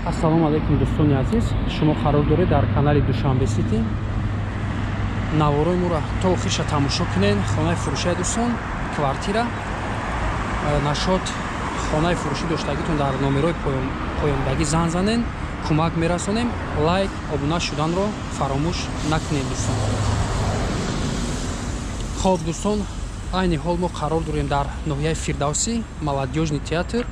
Ассалому алайкум дӯстони азиз, шумо қарор доред дар канали Душанбе Сити. Наворои моро то охирша тамошо кунед. Хонаи фурӯшии дӯстон, квартира, нашот хонаи фурӯшӣ доштагитон дар номерои поёндагӣ занг занен, кӯмак мерасонем. Лайк, обуна шуданро фаромӯш накунед дӯстон. Хоб дӯстон, айни ҳол мо қарор дорем дар ноҳияи Фирдавсӣ, Молодёжный театр.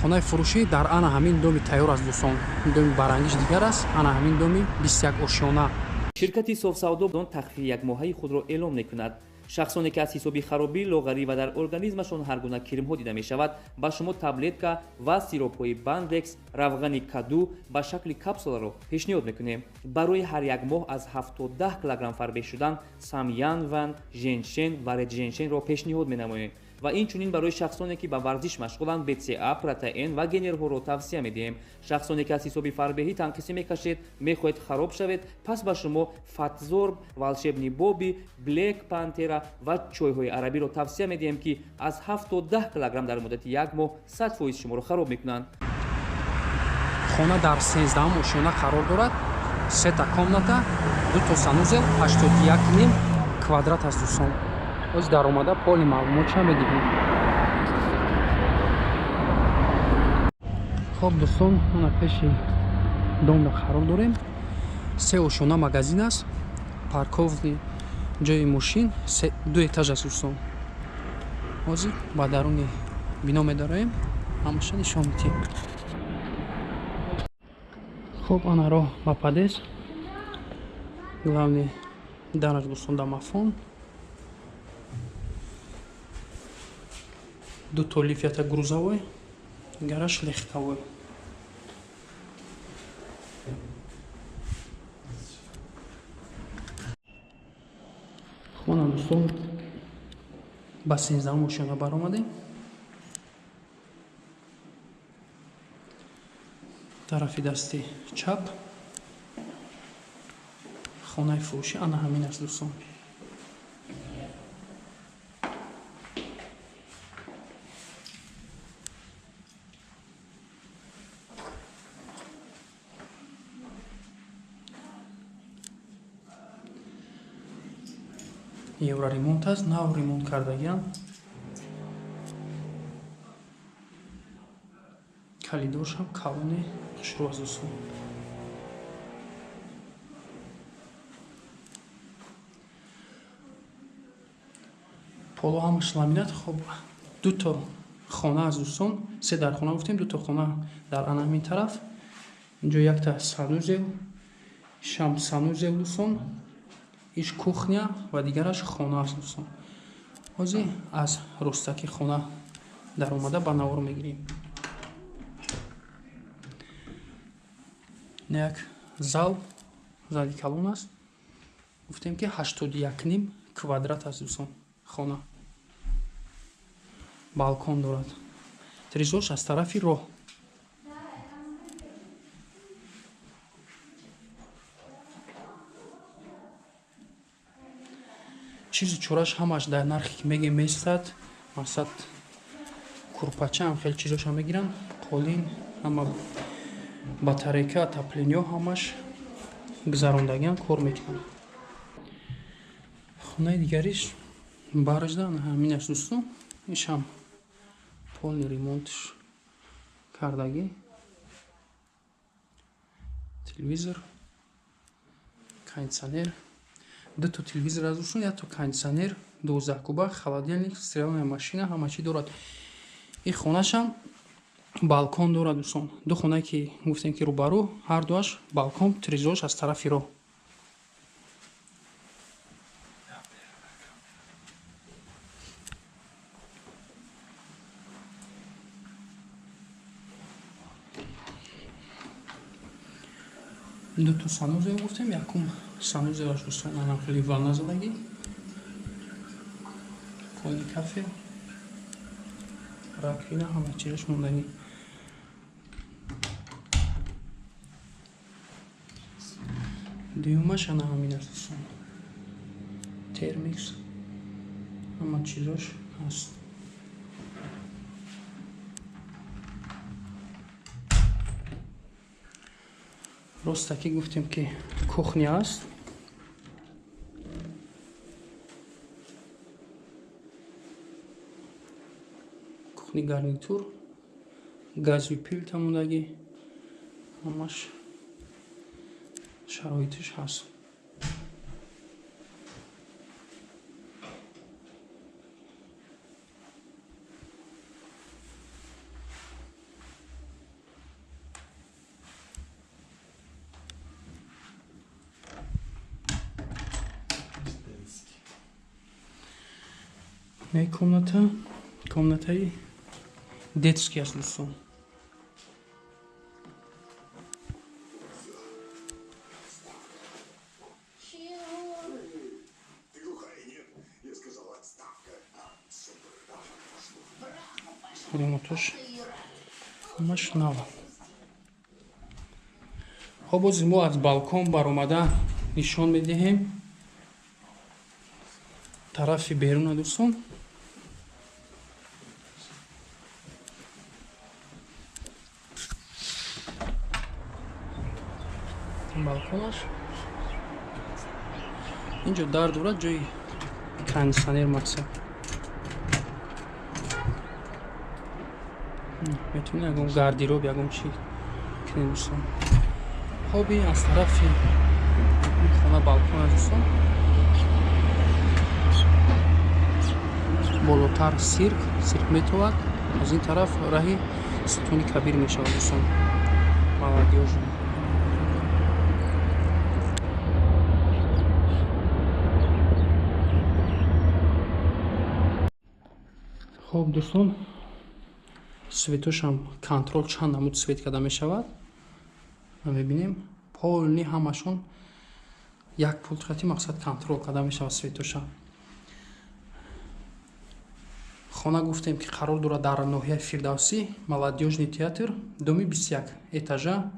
Хонаи фурӯшӣ дар ана ҳамин доми тайёр аст дӯстон. Доми барангиш дигар аст, ана ҳамин доми 21 ошёна. Ширкати Софсавдо дон тахфифи якмоҳаи худро эълон мекунад. Шахсоне ки аз ҳисоби харобӣ, лоғарӣ ва дар организмашон ҳар гуна кирмҳо дида мешавад, ба шумо таблетка ва сиропҳои Бандекс, равғани каду ба шакли капсуларо пешниҳод мекунем. Барои ҳар як моҳ аз 7 то 10 килограмм фарбеҳ шудан Самянван, Женшен ва Редженшенро пешниҳод менамоем. Ва инчунин барои шахсоне ки ба варзиш машғуланд, БЦА, протеин ва генерҳоро тавсия медиҳем. Шахсоне ки аз ҳисоби фарбеҳӣ танқисӣ мекашед, мехоҳед хароб шавед, пас ба шумо Фатзорб, Волшебный Боби, Блек Пантера ва чойҳои арабиро тавсия медиҳем, ки аз 7 то 10 килограмм дар муддати як моҳ 100% шуморо хароб мекунанд. Хона дар 13 ошёна қарор дорад. Сета комната, дуто санузел, 81,5 квадрат аст дӯстон. Оз даромада поли маълумот ча медиҳем. Хоб дӯстон, ана пеши домда қарор дорем. Се ошёна магазин аст, парковни ҷои мошин, ду этаж аст дӯстон. Ҳозир ба даруни бино медароем, ҳамаша нишон медиҳем. Хоб, ана роҳ ба подъезд, главный дараш дӯстон домофон. Ду то лифт, ята грузовой, гараж легковой. Хона дӯстон, ба 13 ошёна баромадем. Тарафи дасти чап хонаи фурӯшӣ ана ҳамин аст дӯстон. Евроремонт аст, нав ремонт кардагиам. Калидоршам калони хушрӯ аст дӯстон. Поло ҳамаш ламинат. Хоб, ду то хона аст дӯстон, се дар хона гуфтем, ду то хона дар ана ҳамин тараф. Инҷо якта санузел, шам санузел дӯстон, иш кухня ва дигараш хона аст дӯстон. Ҳозир аз ростаки хона даромада ба навор мегирем. Як зал, зали калон аст. Гуфтем ки 81,5 квадрат аст дӯстон хона. Балкон дорад. Тризош аз тарафи роҳ. Чизи чораш ҳамаш дар нархе ки мегем месад, масад курпача ҳам хеле чизоша мегиранд, қолин, ҳама батарейка, отоплениё ҳамаш гузарондагиам кор мекунанд. Хонаи дигариш баржда ҳамин аст дӯстон. Ишам полный ремонтш кардагӣ. Телевизор, кондиционер, ду то телевизор аз дӯстон, як то кондиционер, 12 куба, холодильник, стиральная машина, ҳама чӣ дорад. Ин хонашам балкон дорад дӯстон. Ду хонае ки гуфтем ки рӯбарӯ, ҳар дуаш балкон, тризош аз тарафи роҳ. Ду то санузел гуфтем, якум санузелаш дӯстон анам хеле ванна задагӣ, поли кафе, раковина, ҳама чизаш мондагӣ. Дуюмаш ана ҳамин аст дӯстон. Термикс, ҳама чизош ҳаст. Ростакӣ гуфтем, ки кухня аст. Кухни гарнитур, гази плита мондагӣ, ҳамаш шароитиш ҳаст. Комната, комнатаи детский аст, дӯстон. Ремонтош ҳамаш нава. Хоб, боз мо аз балкон баромада нишон медиҳем тарафи беруна, дӯстон. Балконаш инҷо дар дорад, ҷои кондитсионер, мақсад метавонед ягон гардероб, ягон чи кунед, дӯстон. Хоб, ин аз тарафи хона балкон аст, дӯстон. Болотар сирк, сирк метовад, аз ин тараф раҳи Сутуни Кабир мешавад, дӯстон. Молодёжный. Хоб, дӯстон, светошам контрол, чанд намуд свет карда мешавад, мебинем, полный ҳамашон як пулт хати, мақсад, контрол карда мешавад светоша. Хона, гуфтем, ки қарор дорад дар ноҳияи Фирдавсӣ, Молодёжный театр, доми 21 этажа.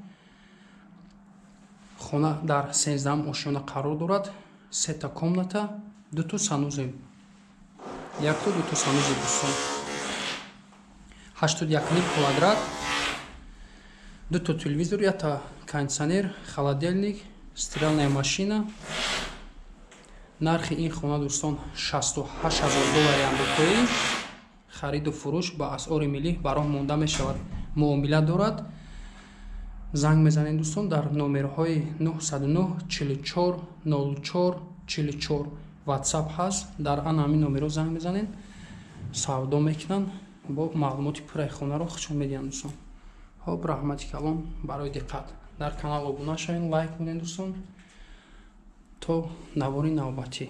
Хона дар 13-ам ошёна қарор дорад. Сета комната, дуто санузел, якто дуто санузел, дӯстон. 81,5 квадрат, дуто телевизор, якта кондитсионер, холодильник, стиральная машина. Нархи ин хона, дӯстон, 68 000 доллари амрикоӣ. Хариду фурӯш ба асъори миллӣ ба роҳ монда мешавад, муомила дорад. Занг мезанед, дӯстон, дар номерҳои 909 44 04 44. Ватсап ҳаст, дар ана ҳамин номерҳо занг мезанед, савдо мекунанд, бо маълумоти пурраи хонаро худшон медиҳанд, дӯстон. Хоб, раҳмати калом барои диққат. Дар канал обуна шавед, лайк кунед, дӯстон. То навори навбатӣ.